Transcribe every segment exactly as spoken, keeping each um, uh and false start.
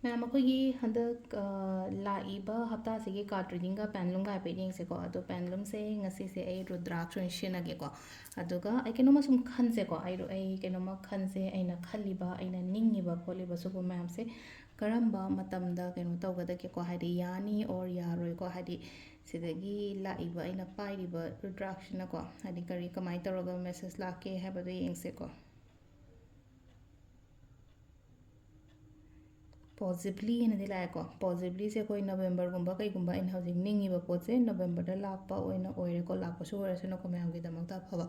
ꯃꯌꯥꯝ, ꯑꯩꯈꯣꯏꯒꯤ ꯍꯟꯗꯛ, ꯑ, ꯂꯥꯛꯏꯕ ꯍꯞꯇꯥꯁꯤꯒꯤ card readingꯒ pendulumꯒ ꯍꯥꯏꯐꯦꯠ ꯌꯦꯡꯁꯦꯀꯣ꯫ ꯑꯗꯣ pendulumꯁꯦ ꯉꯁꯤꯁꯦ ꯑꯩ Rudraksh ꯑꯣꯏꯅ ꯁꯤꯖꯤꯟꯅꯒꯦꯀꯣ꯫ ꯑꯗꯨꯒ ꯑꯩ ꯀꯩꯅꯣꯝꯃ ꯁꯨꯝ ꯈꯟꯁꯦꯀꯣ꯫ ꯑꯩ, ꯑꯩ ꯀꯩꯅꯣꯝꯃ ꯈꯟꯁꯦ, ꯑꯩꯅ ꯈꯜꯂꯤꯕ, ꯑꯩꯅ ꯅꯤꯡꯉꯤꯕ ꯈꯣꯠꯂꯤꯕ ꯁꯤꯒꯨꯝꯕ ꯃꯌꯥꯝꯁꯦ ꯀꯔꯝꯕ ꯃꯇꯝꯗ ꯀꯩꯅꯣ ꯇꯧꯒꯗꯒꯦꯀꯣ, ꯍꯥꯏꯗꯤ ꯌꯥꯅꯤ or ꯌꯥꯔꯣꯏꯀꯣ, ꯍꯥꯏꯗꯤ ꯁꯤꯗꯒꯤ ꯂꯥꯛꯏꯕ ꯑꯩꯅ ꯄꯥꯏꯔꯤꯕ Rudrakshꯁꯤꯅꯀꯣ, ꯍꯥꯏꯗꯤ ꯀꯔꯤ, ꯀꯃꯥꯏꯅ ꯇꯧꯔꯒ message ꯂꯥꯛꯀꯦ ꯍꯥꯏꯕꯗꯣ ꯌꯦꯡꯁꯦꯀꯣ꯫ Possibly ꯍꯥꯏꯅꯗꯤ ꯂꯥꯛꯑꯦꯀꯣ꯫ Possiblyꯁꯦ ꯑꯩꯈꯣꯏ Novemberꯒꯨꯝꯕ ꯀꯩꯒꯨꯝꯕ, ꯑꯩꯅ ꯍꯧꯖꯤꯛ ꯅꯤꯡꯉꯤꯕ ꯄꯣꯠꯁꯦ Novemberꯗ ꯂꯥꯛꯄ ꯑꯣꯏꯅ ꯑꯣꯏꯔꯦꯀꯣ, ꯂꯥꯛꯄꯁꯨ ꯑꯣꯏꯔꯁꯅꯨꯀꯣ, ꯃꯌꯥꯝꯒꯤꯗꯃꯛꯇ ꯑꯐꯕ꯫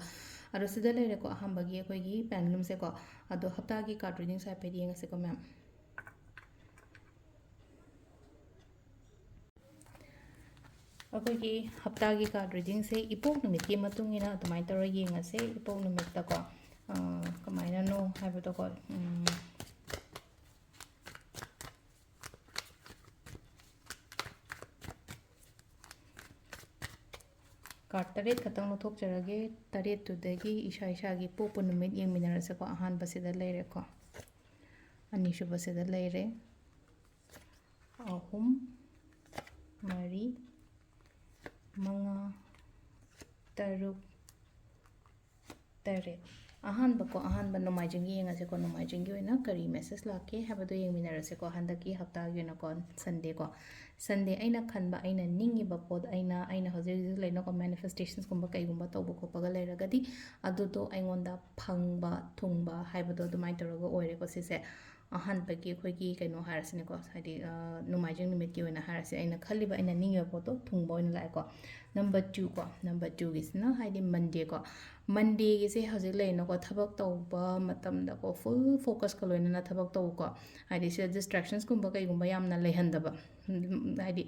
ꯑꯗꯣ ꯁꯤꯗ ꯂꯩꯔꯦꯀꯣ, ꯑꯍꯥꯟꯕꯒꯤ ꯑꯩꯈꯣꯏꯒꯤ pendulumꯁꯦꯀꯣ꯫ ꯑꯗꯣ ꯍꯞꯇꯥꯒꯤ card readingꯁꯦ ꯍꯥꯏꯐꯦꯠ ꯌꯦꯡꯉꯁꯤꯀꯣ ꯃꯌꯥꯝ꯫ ꯑꯩꯈꯣꯏꯒꯤ ꯍꯞꯇꯥꯒꯤ card readingꯁꯦ ꯏꯄꯣꯛ ꯅꯨꯃꯤꯠꯀꯤ ꯃꯇꯨꯡ ꯏꯟꯅ ꯑꯗꯨꯃꯥꯏꯅ ꯇꯧꯔꯒ ꯌꯦꯡꯉꯁꯦ꯫ ꯏꯄꯣꯛ ꯅꯨꯃꯤꯠꯇꯀꯣ, ꯑ, ꯀꯃꯥꯏꯅꯅꯣ ꯍꯥꯏꯕꯗꯣꯀꯣ, ꯎꯝ, card ꯇꯔꯦꯠ ꯈꯛꯇꯪ ꯂꯧꯊꯣꯛꯆꯔꯒꯦ꯫ ꯇꯔꯦꯠꯇꯨꯗꯒꯤ ꯏꯁꯥ ꯏꯁꯥꯒꯤ ꯄꯣꯛꯄ ꯅꯨꯃꯤꯠ ꯌꯦꯡꯃꯤꯟꯅꯔꯁꯦꯀꯣ꯫ ꯑꯍꯥꯟꯕꯁꯤꯗ ꯂꯩꯔꯦꯀꯣ, ꯑꯅꯤꯁꯨꯕꯁꯤꯗ ꯂꯩꯔꯦ, ꯑꯍꯨꯝ, ꯃꯔꯤ, ꯃꯉꯥ, ꯇꯔꯨꯛ, ꯇꯔꯦꯠ꯫ ꯑꯍꯥꯟꯕꯀꯣ, ꯑꯍꯥꯟꯕ ꯅꯣꯡꯃꯥꯏꯖꯤꯡꯒꯤ ꯌꯦꯡꯉꯁꯦꯀꯣ꯫ ꯅꯣꯡꯃꯥꯏꯖꯤꯡꯒꯤ ꯑꯣꯏꯅ ꯀꯔꯤ message ꯂꯥꯛꯀꯦ ꯍꯥꯏꯕꯗꯣ ꯌꯦꯡꯃꯤꯟꯅꯔꯁꯦꯀꯣ꯫ ꯍꯟꯗꯛꯀꯤ ꯍꯞꯇꯥꯒꯤ ꯑꯣꯏꯅꯀꯣ, Sundayꯀꯣ꯫ Sunday, ꯑꯩꯅ ꯈꯟꯕ, ꯑꯩꯅ ꯅꯤꯡꯉꯤꯕ ꯄꯣꯠ, ꯑꯩꯅ, ꯑꯩꯅ ꯍꯧꯖꯤꯛ ꯍꯧꯖꯤꯛ ꯂꯩꯅꯀꯣ, manifestationꯁꯀꯨꯝꯕ ꯀꯩꯒꯨꯝꯕ ꯇꯧꯕ ꯈꯣꯠꯄꯒ ꯂꯩꯔꯒꯗꯤ, ꯑꯗꯨꯗꯣ ꯑꯩꯉꯣꯟꯗ ꯐꯪꯕ, ꯊꯨꯡꯕ ꯍꯥꯏꯕꯗꯣ ꯑꯗꯨꯃꯥꯏꯅ ꯇꯧꯔꯒ ꯑꯣꯏꯔꯦꯀꯣ ꯁꯤꯁꯦ꯫ ꯑꯍꯥꯟꯕꯒꯤ ꯑꯩꯈꯣꯏꯒꯤ ꯀꯩꯅꯣ ꯍꯥꯏꯔꯁꯤꯅꯦꯀꯣ, ꯍꯥꯏꯗꯤ, ꯑ, ꯅꯣꯡꯃꯥꯏꯖꯤꯡ ꯅꯨꯃꯤꯠꯀꯤ ꯑꯣꯏꯅ ꯍꯥꯏꯔꯁꯦ, ꯑꯩꯅ ꯈꯜꯂꯤꯕ, ꯑꯩꯅ ꯅꯤꯡꯉꯤꯕ ꯄꯣꯠꯇꯣ ꯊꯨꯡꯕ ꯑꯣꯏꯅ ꯂꯥꯛꯑꯦꯀꯣ꯫ Number twoꯀꯣ, number twoꯒꯤꯁꯤꯅ ꯍꯥꯏꯗꯤ Mondayꯀꯣ꯫ Mondayꯒꯤꯁꯦ ꯍꯧꯖꯤꯛ ꯂꯩꯅꯀꯣ, ꯊꯕꯛ ꯇꯧꯕ ꯃꯇꯝꯗꯀꯣ, full focusꯀ ꯂꯣꯏꯅꯅ ꯊꯕꯛ ꯇꯧꯕꯀꯣ꯫ ꯍꯥꯏꯗꯤ ꯁꯤꯗ distractionsꯀꯨꯝꯕ ꯀꯩꯒꯨꯝꯕ ꯌꯥꯝꯅ ꯂꯩꯍꯟꯗꯕ꯫ ꯎꯝ, ꯍꯥꯏꯗꯤ,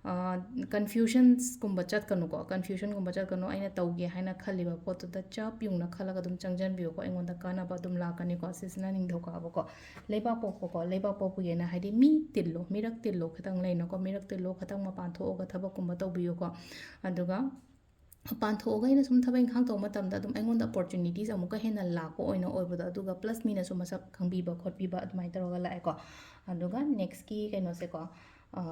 ꯑ, confusionsꯀꯨꯝꯕ ꯆꯠꯀꯅꯨꯀꯣ, confusionꯒꯨꯝꯕ ꯆꯠꯀꯅꯨ꯫ ꯑꯩꯅ ꯇꯧꯒꯦ ꯍꯥꯏꯅ ꯈꯜꯂꯤꯕ ꯄꯣꯠꯇꯨꯗ ꯆꯞ ꯌꯨꯡꯅ ꯈꯜꯂꯒ ꯑꯗꯨꯝ ꯆꯪꯁꯤꯟꯕꯤꯌꯨꯀꯣ, ꯑꯩꯉꯣꯟꯗ ꯀꯥꯟꯅꯕ ꯑꯗꯨꯝ ꯂꯥꯛꯀꯅꯤꯀꯣ꯫ ꯁꯤꯁꯤꯅ ꯅꯤꯡꯊꯧꯀꯥꯕꯀꯣ꯫ ꯂꯩꯕꯥꯛꯄꯣꯛꯄꯀꯣ, ꯂꯩꯕꯥꯛꯄꯣꯛꯄꯒꯤꯅ ꯍꯥꯏꯗꯤ ꯃꯤ ꯇꯤꯜꯂꯣ, ꯃꯤꯔꯛ ꯇꯤꯜꯂꯣ, ꯈꯤꯇꯪ ꯂꯩꯅꯀꯣ, ꯃꯤꯔꯛ ꯇꯤꯜꯂꯣ, ꯈꯤꯇꯪ ꯃꯄꯥꯟ ꯊꯣꯛꯑꯒ ꯊꯕꯛꯀꯨꯝꯕ ꯇꯧꯕꯤꯌꯨꯀꯣ꯫ ꯑꯗꯨꯒ ꯃꯄꯥꯟ ꯊꯣꯛꯑꯒ ꯑꯩꯅ ꯁꯨꯝ ꯊꯕꯛ ꯏꯪꯈꯥꯡ ꯇꯧꯕ ꯃꯇꯝꯗ ꯑꯗꯨꯝ ꯑꯩꯉꯣꯟꯗ opportunities ꯑꯃꯨꯛꯀ ꯍꯦꯟꯅ ꯂꯥꯛꯄ ꯑꯣꯏꯅ ꯑꯣꯏꯕꯗꯣ, ꯑꯗꯨꯒ plus ꯃꯤꯅꯁꯨ ꯃꯁꯛ ꯈꯪꯕꯤꯕ ꯈꯣꯠꯄꯤꯕ ꯑꯗꯨꯃꯥꯏꯅ ꯇꯧꯔꯒ ꯂꯥꯛꯑꯦꯀꯣ꯫ ꯑꯗꯨꯒ nextꯀꯤ ꯀꯩꯅꯣꯁꯦꯀꯣ, ꯑ,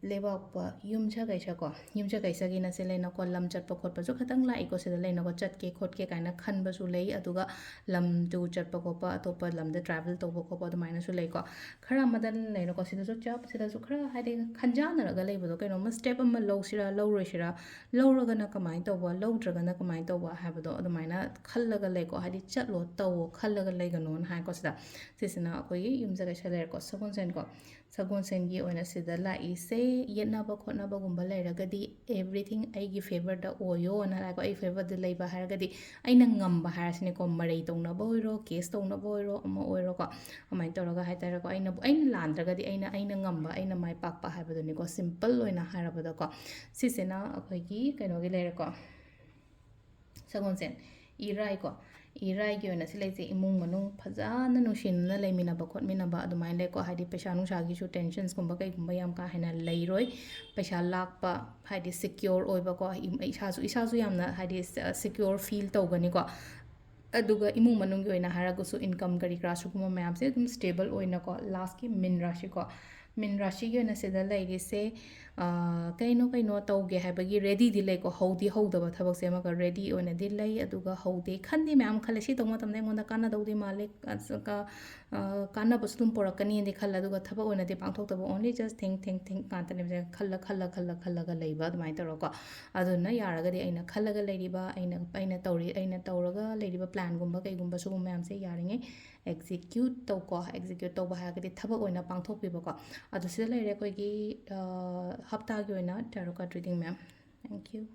ꯂꯩꯕꯥꯛꯄ ꯌꯨꯝꯁꯀꯩꯁꯀꯣ, ꯌꯨꯝꯁꯀꯩꯁꯒꯤꯅ ꯁꯤ ꯂꯩꯅꯀꯣ, ꯂꯝ ꯆꯠꯄ ꯈꯣꯠꯄꯁꯨ ꯈꯤꯇꯪ ꯂꯥꯛꯏꯀꯣ꯫ ꯁꯤꯗ ꯂꯩꯅꯀꯣ, ꯆꯠꯀꯦ ꯈꯣꯠꯀꯦ ꯀꯥꯏꯅ ꯈꯟꯕꯁꯨ ꯂꯩ, ꯑꯗꯨꯒ ꯂꯝ tour ꯆꯠꯄ ꯈꯣꯠꯄ, ꯑꯇꯣꯞꯄ ꯂꯝꯗ travel ꯇꯧꯕ ꯈꯣꯠꯄ ꯑꯗꯨꯃꯥꯏꯅꯁꯨ ꯂꯩꯀꯣ꯫ ꯈꯔ ꯑꯃꯗ ꯂꯩꯅꯀꯣ, ꯁꯤꯗꯁꯨ ꯆꯞ, ꯁꯤꯗꯁꯨ ꯈꯔ ꯍꯥꯏꯗꯤ ꯈꯟꯖꯥꯟꯅꯔꯒ ꯂꯩꯕꯗꯣ, ꯀꯩꯅꯣꯝꯃ step ꯑꯃ ꯂꯧꯁꯤꯔꯥ ꯂꯧꯔꯣꯏꯁꯤꯔꯥ, ꯂꯧꯔꯒꯅ ꯀꯃꯥꯏꯅ ꯇꯧꯕ, ꯂꯧꯗ꯭ꯔꯒꯅ ꯀꯃꯥꯏꯅ ꯇꯧꯕ ꯍꯥꯏꯕꯗꯣ ꯑꯗꯨꯃꯥꯏꯅ ꯈꯜꯂꯒ ꯂꯩꯀꯣ꯫ ꯍꯥꯏꯗꯤ ꯆꯠꯂꯣ ꯇꯧꯋꯣ ꯈꯜꯂꯒ ꯂꯩꯒꯅꯣꯅ ꯍꯥꯏꯀꯣ ꯁꯤꯗ꯫ ꯁꯤꯁꯤꯅ ꯑꯩꯈꯣꯏꯒꯤ ꯌꯨꯝꯁꯀꯩꯁ ꯂꯩꯔꯦꯀꯣ꯫ ꯁꯒꯣꯜꯁꯦꯟꯀꯣ, ꯁꯒꯣꯜꯁꯦꯟꯒꯤ ꯑꯣꯏꯅ ꯁꯤꯗ ꯂꯥꯛꯏꯁꯦ, ꯌꯦꯠꯅꯕ ꯈꯣꯠꯅꯕꯒꯨꯝꯕ ꯂꯩꯔꯒꯗꯤ everything ꯑꯩꯒꯤ favourꯗ ꯑꯣꯏꯌꯣꯅ ꯍꯥꯏꯀꯣ꯫ ꯑꯩ favourꯗ ꯂꯩꯕ ꯍꯥꯏꯔꯒꯗꯤ ꯑꯩꯅ ꯉꯝꯕ ꯍꯥꯏꯔꯁꯤꯅꯦꯀꯣ, ꯃꯔꯩ ꯇꯧꯅꯕ ꯑꯣꯏꯔꯣ, case ꯇꯧꯅꯕ ꯑꯣꯏꯔꯣ, ꯑꯃ ꯑꯣꯏꯔꯣꯀꯣ, ꯑꯗꯨꯃꯥꯏꯅ ꯇꯧꯔꯒ ꯍꯥꯏꯇꯥꯔꯦꯀꯣ꯫ ꯑꯩꯅ, ꯑꯩꯅ ꯂꯥꯟꯗ꯭ꯔꯒꯗꯤ ꯑꯩꯅ, ꯑꯩꯅ ꯉꯝꯕ, ꯑꯩꯅ ꯃꯥꯏ ꯄꯥꯛꯄ ꯍꯥꯏꯕꯗꯨꯅꯤꯀꯣ, simple ꯑꯣꯏꯅ ꯍꯥꯏꯔꯕꯗꯀꯣ꯫ ꯁꯤꯁꯤꯅ ꯑꯩꯈꯣꯏꯒꯤ ꯀꯩꯅꯣꯒꯤ ꯂꯩꯔꯦꯀꯣ, ꯁꯒꯣꯜꯁꯦꯟ꯫ ꯏꯔꯥꯏꯀꯣ, ꯏꯔꯥꯏꯒꯤ ꯑꯣꯏꯅ ꯁꯤ ꯂꯩꯁꯦ, ꯏꯃꯨꯡ ꯃꯅꯨꯡ ꯐꯖꯅ ꯅꯨꯡꯁꯤꯅꯅ ꯂꯩꯃꯤꯟꯅꯕ ꯈꯣꯠꯃꯤꯟꯅꯕ ꯑꯗꯨꯃꯥꯏꯅ ꯂꯩꯀꯣ꯫ ꯍꯥꯏꯗꯤ ꯄꯩꯁꯥ ꯅꯨꯡꯁꯥꯒꯤꯁꯨ tensionsꯀꯨꯝꯕ ꯀꯩꯒꯨꯝꯕ ꯌꯥꯝ ꯀꯥ ꯍꯦꯟꯅ ꯂꯩꯔꯣꯏ꯫ ꯄꯩꯁꯥ ꯂꯥꯛꯄ, ꯍꯥꯏꯗꯤ secure ꯑꯣꯏꯕꯀꯣ, ꯏꯝ-, ꯏꯁꯥꯁꯨ, ꯏꯁꯥꯁꯨ ꯌꯥꯝꯅ ꯍꯥꯏꯗꯤ ꯁ-, secure feel ꯇꯧꯒꯅꯤꯀꯣ꯫ ꯑꯗꯨꯒ ꯏꯃꯨꯡ ꯃꯅꯨꯡꯒꯤ ꯑꯣꯏꯅ ꯍꯥꯏꯔꯒꯁꯨ income ꯀꯔꯤ ꯀꯔꯥ ꯁꯤꯒꯨꯝꯕ ꯃꯌꯥꯝꯁꯦ ꯑꯗꯨꯝ stable ꯑꯣꯏꯅꯀꯣ꯫ Lastꯀꯤ ꯃꯤꯟ ꯔꯥꯁꯤꯀꯣ, ꯃꯤꯟ ꯔꯥꯁꯤꯒꯤ ꯑꯣꯏꯅ ꯁꯤꯗ ꯂꯩꯔꯤꯁꯦ, ꯑ, ꯀꯩꯅꯣ ꯀꯩꯅꯣ ꯇꯧꯒꯦ ꯍꯥꯏꯕꯒꯤ readyꯗꯤ ꯂꯩꯀꯣ, ꯍꯧꯗꯤ ꯍꯧꯗꯕ ꯊꯕꯛꯁꯦ ꯑꯃꯒ ready ꯑꯣꯏꯅꯗꯤ ꯂꯩ꯫ ꯑꯗꯨꯒ ꯍꯧꯗꯦ ꯈꯟꯗꯤ ꯃꯌꯥꯝ ꯈꯜꯂꯦ, ꯁꯤ ꯇꯧꯕ ꯃꯇꯝꯗ ꯑꯩꯉꯣꯟꯗ ꯀꯥꯟꯅꯗꯧꯗꯤ ꯃꯥꯜꯂꯦ, ꯑꯁ, ꯀ-, ꯑ, ꯀꯥꯟꯅꯕꯁꯨ ꯑꯗꯨꯝ ꯄꯨꯔꯛꯀꯅꯤꯗꯤ ꯈꯜꯂꯦ, ꯑꯗꯨꯒ ꯊꯕꯛ ꯑꯣꯏꯅꯗꯤ ꯄꯥꯡꯊꯣꯛꯇꯕ, only just think, think, think ꯉꯥꯛꯇꯅꯦꯕ, ꯈꯜꯂ, ꯈꯜꯂ, ꯈꯜꯂ, ꯈꯜꯂꯒ ꯂꯩꯕ ꯑꯗꯨꯃꯥꯏꯅ ꯇꯧꯔꯒꯀꯣ꯫ ꯑꯗꯨꯅ ꯌꯥꯔꯒꯗꯤ ꯑꯩꯅ ꯈꯜꯂꯒ ꯂꯩꯔꯤꯕ, ꯑꯩꯅ, ꯑꯩꯅ ꯇꯧꯔꯤ, ꯑꯩꯅ ꯇꯧꯔꯒ ꯂꯩꯔꯤꯕ planꯒꯨꯝꯕ ꯀꯩꯒꯨꯝꯕ ꯁꯤꯒꯨꯝꯕ ꯃꯌꯥꯝꯁꯦ ꯌꯥꯔꯤꯉꯩ execute ꯇꯧꯀꯣ꯫ Execute ꯇꯧꯕ ꯍꯥꯏꯔꯒꯗꯤ ꯊꯕꯛ ꯑꯣꯏꯅ ꯄꯥꯡꯊꯣꯛꯄꯤꯕꯀꯣ꯫ ꯑꯗꯨ ꯁꯤꯗ ꯂꯩꯔꯦ ꯑꯩꯈꯣꯏꯒꯤ, ꯑ, ꯍꯞꯇꯥꯒꯤ ꯑꯣꯏꯅ tarot card reading, ma'am. Thank you.